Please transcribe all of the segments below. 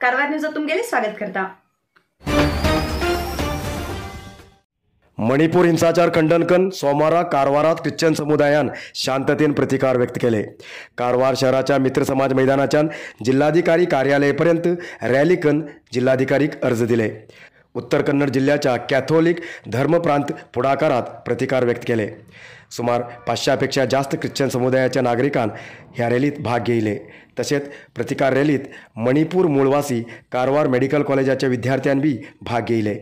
कारवार न्यूजात तुमगेले स्वागत करता. मणिपूर हिंसाचार खंडन कन सोमारा कारवारात ख्रिश्चन समुदायान शांततेन प्रतिकार व्यक्त केले. कारवार शहराच्या मित्र समाज मैदानाच्यान जिल्हाधिकारी कार्यालयपर्यंत रॅली कन जिल्हाधिकारीक अर्ज दिले. उत्तर कन्नड जिल्ह्याच्या कॅथोलिक धर्मप्रांत पुढाकारात प्रतिकार व्यक्त केले. सुमार 500 पेक्षा जास्त ख्रिश्चन समुदायाच्या नागरिकांन ह्या रॅलीत भाग घेतले. तसेच प्रतिकार रॅलीत मणिपूर मूळवासी कारवार मेडिकल कॉलेजाच्या विद्यार्थ्यां बी भाग घेतले.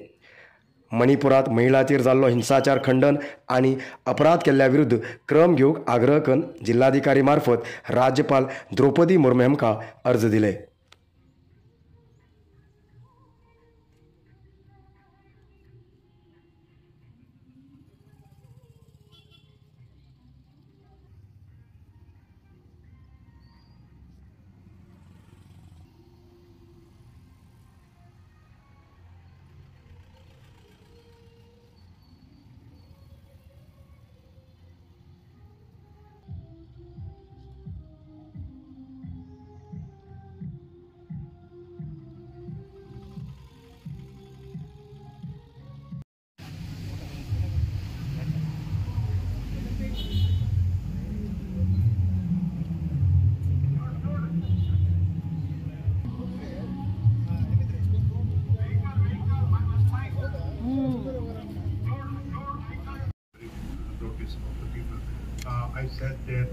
मणिपुरात महिलाचेर जाल्लो हिंसाचार खंडन आनी अपराध केल्ल्या विरुद्ध क्रम घेवंक आग्रह कन जिल्हाधिकारी मार्फत राज्यपाल द्रौपदी मुर्मू हांकां अर्ज दिले. I said that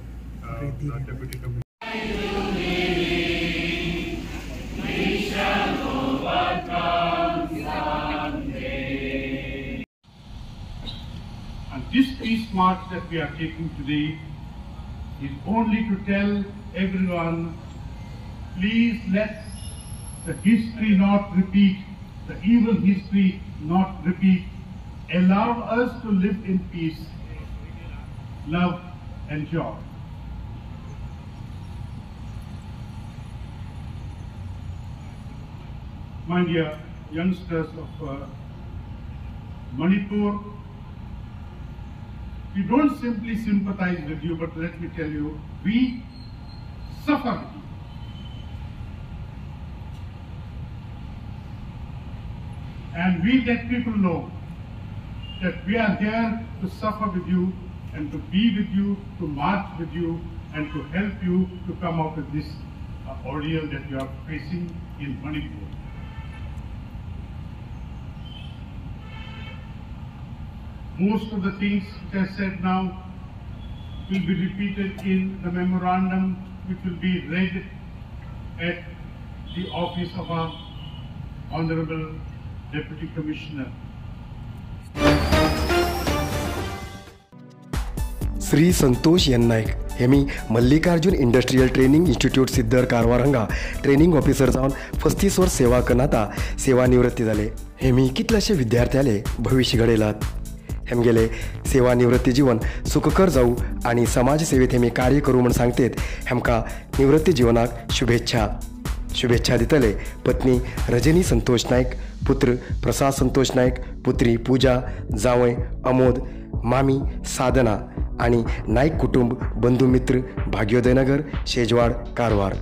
the deputy commissioner. We shall overcome someday. And this peace march that we are taking today is only to tell everyone, please let the history not repeat, the evil history not repeat. Allow us to live in peace, love and joy. My dear youngsters of Manipur, we don't simply sympathize with you, but let me tell you, we suffer with you. And we let people know that we are here to suffer with you and to be with you, to march with you, and to help you to come out of this ordeal that you are facing in Manipur. Most of the things which I said now will be repeated in the memorandum which will be read at the office of our Honorable Deputy Commissioner. Shri Santosh N Naik हे मी Mallikarjun industrial training institute Siddhar Karwar हांगा training officer जावन 35 वर्स सेवा करून आतां सेवानिवृत्ती जाले. हे मी कितलेशे विद्यार्थ्याले भविश्य घडयलात. हेमगेले सेवानिवृत्ती जीवन सुखकर जावं आनी समाज सेवेत हेमी कार्य करूं म्हूण सांगतेत. हेमकां निवृत्ती जीवनाक शुभेच्छा. शुभेच्छा दितले पत्नी रजनी संतोष नायक, पुत्र प्रसाद संतोष नायक, पुत्री पूजा, जावंय अमोद, मामी साधना आणि नाईक कुटुंब, बंधुमित्र, भाग्योदयनगर, शेजवाड, कारवार.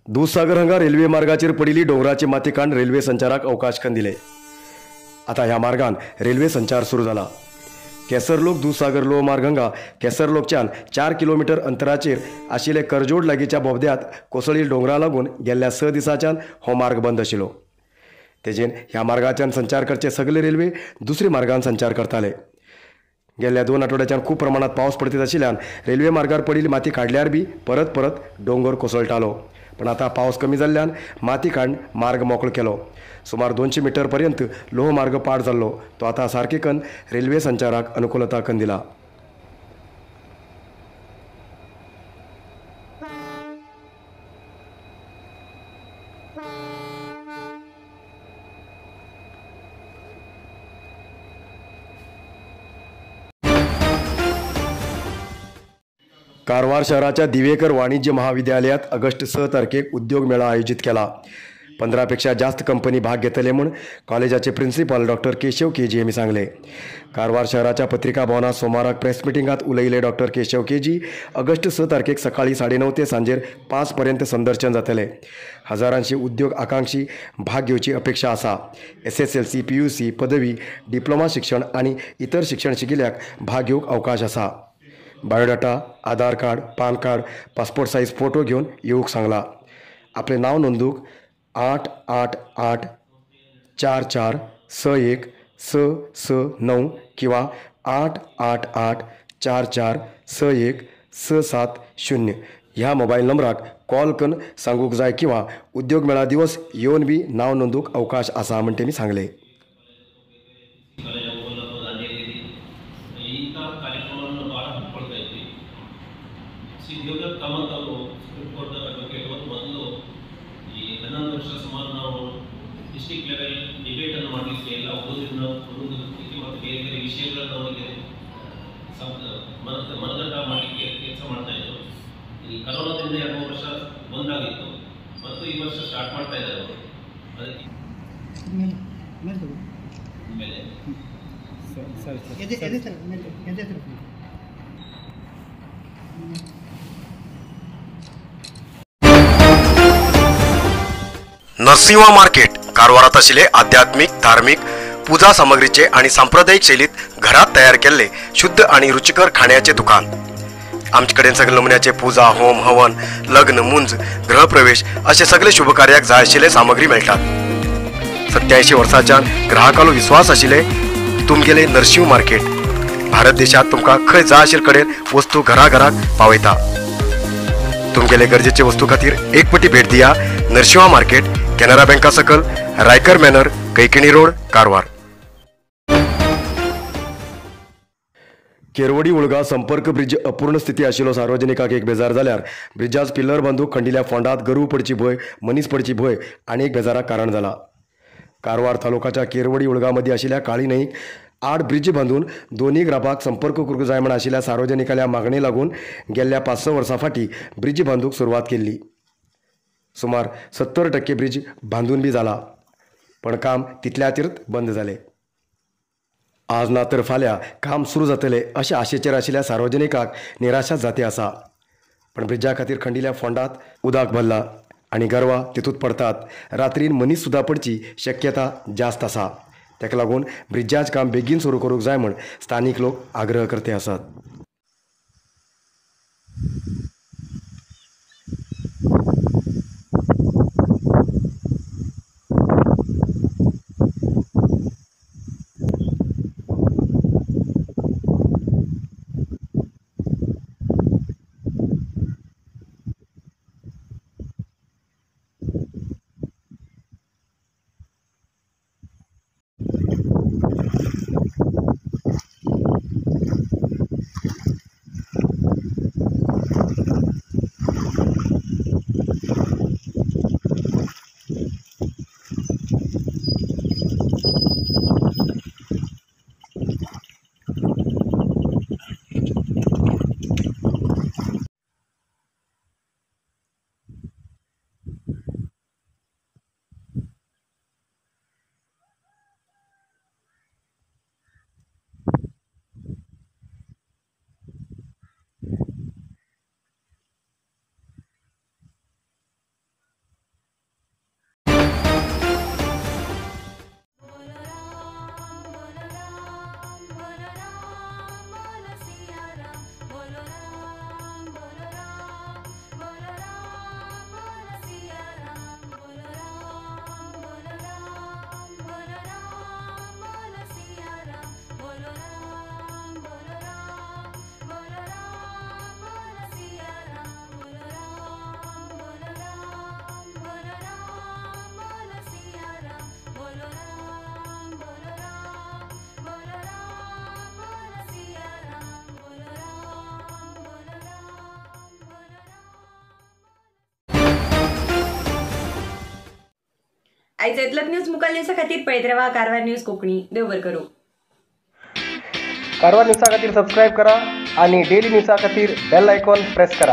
दूधसागर हांगा रेल्वे मार्गाचेर पडिल्ली दोंगराची माती काण रेल्वे संचाराक अवकाश कन दिले. आता ह्या मार्गान रेल्वे संचार सुरू जाला. केसरलोक दूधसागर लोह मार्ग हांगा केसरलोकच्यान 4 किलोमीटर अंतराचेर आशिल्ले करजोड लागींच्या बोबद्यांत कोसळिल्ल्या दोंगरा लागून गेल्ल्या 6 दिसांच्यान हो मार्ग बंद आशिल्लो. तेजेन ह्या मार्गाच्यान संचार करचे सगळे रेल्वे दुसरे मार्गान संचार करताले. गेल्ल्या 2 आठवड्याच्यान खूब प्रमाणात पावस पडतीत आशिल्ल्यान रेल्वे मार्गार पडिल्ली माती काडल्यार बी परत परत दोंगर कोसळटालो. पण आता पावस कमी जाल्ल्यान माती काडून मार्ग मोकळो केलो. सुमार 200 मीटर पर्यंत लोहमार्ग पाड जाल्लो तो आता सारके कन रेल्वे संचाराक अनुकूलता कन दिला. कारवार शहराच्या दिवेकर वाणिज्य महाविद्यालयात ऑगस्ट 6 तारखेक उद्योग मेळा आयोजित केला. 15 पेक्षा जास्त कंपनी भाग घेतले म्हूण कॉलेजाचे प्रिन्सिपल डॉक्टर केशव केजी यांनी सांगले. कारवार शहराच्या पत्रिका भवनात सोमाराक प्रेस मिटिंगात उलयले डॉक्टर केशव केजी. ऑगस्ट 6 तारखेक सकाळी 9:30 ते सांजेर 5 पर्यंत संदर्शन जातले. हजारांशी उद्योग आकांक्षी भाग घेवची अपेक्षा आसा. SSLC, PUC, पदवी, डिप्लोमा शिक्षण आनी इतर शिक्षण शिकिल्ल्याक भाग घेवंक अवकाश आसा. Biodata, Aadhaar card, PAN card, passport size photo घेवन येवंक सांगला. आपलें नांव नोंदूंक 8 8 8 4 4 6 1 6 6 9 किंवा 8 8 8 4 4 6 1 6 7 0 ह्या मोबायल नंबराक कॉल करून सांगूंक जाय किंवा उद्योग मेळा दिवस येवन बी नांव नोंदूंक अवकाश आसा म्हण तेमी सांगलें. ಈ 11 ವರ್ಷ ಸುಮಾರು ನಾವು ಡಿಸ್ಟ್ರಿಕ್ಟ್ ಲೆವೆಲ್ ಡಿಬೇಟನ್ನು ಮಾಡಲಿಕ್ಕೆ ಎಲ್ಲ ಓದೋದ್ರಿಂದ ಓದೋದಕ್ಕೆ ಮತ್ತು ಬೇರೆ ಬೇರೆ ವಿಷಯಗಳನ್ನು ಅವರಿಗೆ ಮನದಟ್ಟ ಮಾಡಲಿಕ್ಕೆ ಕೆಲಸ ಮಾಡ್ತಾ ಇದ್ರು. ಈ ಕರೋನಾದಿಂದ 2 ವರ್ಷ ಬಂದಾಗಿತ್ತು ಮತ್ತು ಈ ವರ್ಷ ಸ್ಟಾರ್ಟ್ ಮಾಡ್ತಾ ಇದ್ದಾರೆ ಅವರು. ಅದಕ್ಕೆ ಮೇಲೆ नरसिंहा मार्केट कारवारात आशिल्ले आध्यात्मिक, धार्मिक पूजा सामग्रीचे आणि सांप्रदायिक शैलीत घरात तयार केल्ले शुद्ध आणि रुचिकर खाण्याचे दुकान. आमचे कडेन सगळे नमुन्याचे पूजा, होम, हवन, लग्न, मुंज, गृहप्रवेश असे सगळे शुभकार्याक जाय आशिल्ले सामग्री मेळटात. 87 वर्सांच्यान ग्राहकालो विश्वास आशिल्ले तुमगेले नरसिंह मार्केट भारत देशात तुमकां खंय जाय आशिल्ले कडेन वस्तू घराघराक पावयता. तुमगेले गरजेचे वस्तू खातीर एक पटी भेट दिया नरसिंहा मार्केट, केनरा बँका सकल, रायकर मॅनर, कैकिणी रोड, कारवार. केरवडी उळगा संपर्क ब्रिज अपूर्ण स्थिती आशिल्लो सार्वजनिकाक एक बेजार जाल्यार ब्रिजास पिल्लर बांदूक खंडिल्या फोंडात गरू पडची भंय, मनीस पडची भंय आनी एक बेजाराक कारण जाला. कारवार तालुकाच्या केरवडी उळगा मदीं आशिल्ल्या काळी न्हंयक 8 ब्रिज बांदून दोन्ही ग्रापाक संपर्क करूंक जाय म्हण आशिल्ल्या सार्वजनिकाल्या मागणे लागून गेल्ल्या 5-6 वर्सां फाटीं ब्रिज बांदूंक सुरवात केल्ली. सुमार 70% ब्रिज बांदून बी जाला, पण काम तितल्याचेर बंद जालें. आज ना तर फाल्यां काम सुरू जातलें अशे आशेचेर आशिल्ल्या सार्वजनिकाक निराशा जाती आसा. पण ब्रिजा खातीर खंडिल्ल्या फोंडात उदक भरला आनी गरवां तितूंत पडतात. रात्रीन मनीस सुद्दां पडची शक्यता जास्त आसा. ताका लागून ब्रिजाचें काम बेगीन सुरू करूंक जाय म्हूण स्थानीक लोक आग्रह करते आसात. आयज इतलेंच न्यूज मुखार न्यूजा खातीर पळयत रावा कारवार न्यूज कोंकणी. देव बरें करूं. कारवार न्यूजा खातीर सबस्क्रायब करा आणि डेली न्यूजा खातीर बेल आयकॉन प्रेस करा.